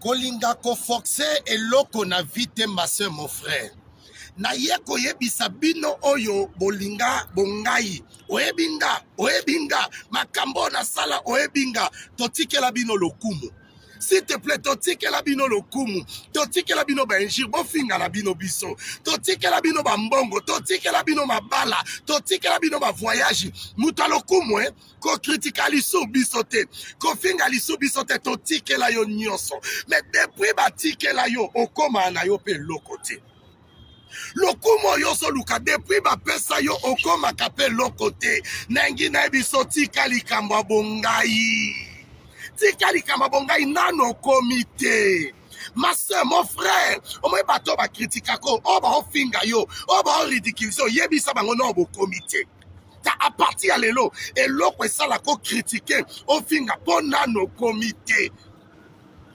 Kolinga ko forcer eloko na vie te ma soeur mon frère. Naye koyebisa bino oyo bolinga bongai oyebi nga oyebi nga makambo oyo nasala oyebi nga totikela bino lokumu s'il te plaît totikela bino lokumu totikela bino bainjure bofinga na bino biso totikela bino bambongo totikela bino mabala totikela bino bavoyage moto ya lokumu eh? Kokritika lisu biso te, kofinga lisu biso te, totikela yo nyonso. Mais depuis batikela yo, okoma na yo mpe eloko te. Lokumu oyo ozoluka depuis bapesa yo, okomaka mpe eloko te. Nangi na biso, tika likambo ya bongai, tika likambo ya bongai, nano okomi te. Ma soeur, mon frère, omoni bato oyo bakritikako, oyo baofinga yo, oyo baoridiculize, oyebisa bango nao bokomi te. Ta à partir ya lelo eloko esala ko critiquer ofinga mpo nano okomi te.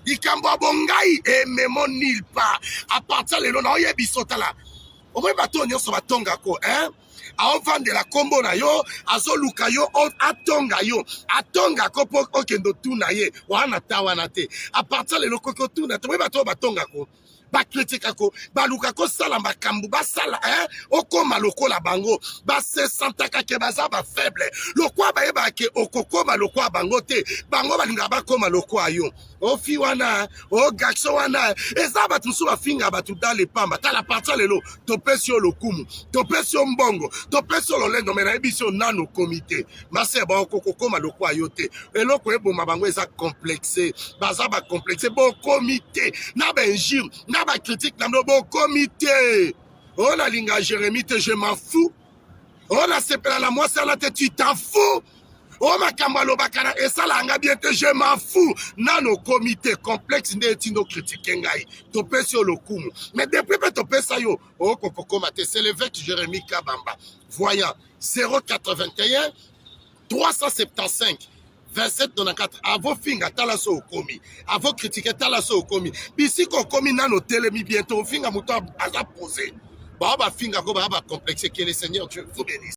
Likambo ya bongai ememo nil part. À partir ya lelo naoyebisa otala omoni bato oyo nyonso batongako hein? Aovandela nkombo na yo, azoluka yo atonga yo, atongako mpo okende otuna ye wana ta wana te. À partir ya lelo okoki otuna te. Omoni bato oyo batongako bakritikako, baluka kosala makambo basala eh? Okoma lokola bango, basesantaka ke baza bafaible, lokwa bayebaka ke okokoma lokwa bango te, bango balingaka bakoma lokwa yo. Ofi wana o garçon wana eza bato mosusu bafinga bato dale pamba. Tala, partir lelo topesi yo lokumu, topesi yo mbongo, topesi yo lolendo, me nayebisi yo nano okomi te. Mase bakokokoma lokwa yo te. Eloko eboma bango eza complexe, baza bacomplexe. Bokomi te na bainjure na bacritique na bino, bokomi te. Oyo nalinga Jérémie te, je m'en fous. Oyo nasepela na mwasi wana te, tu t'en fous. Oyo makambo alobaka na esala nga bien te, je m'en fous. Nano okomi te, complexe nde etindi okritike ngai. Topesi yo lokumu, mais depuis mpe topesa yo, okokokoma te. C'est l'évêque Jérémie Kabamba, voyant 081 375 2794. Avofinga, tala so okomi. Avokritike, tala so okomi. Bisika okomi nano otelemi bientôt ofinga moto aza posé. Bao bafingako baa bacomplexe. Que le Seigneur Dieu vous bénisse.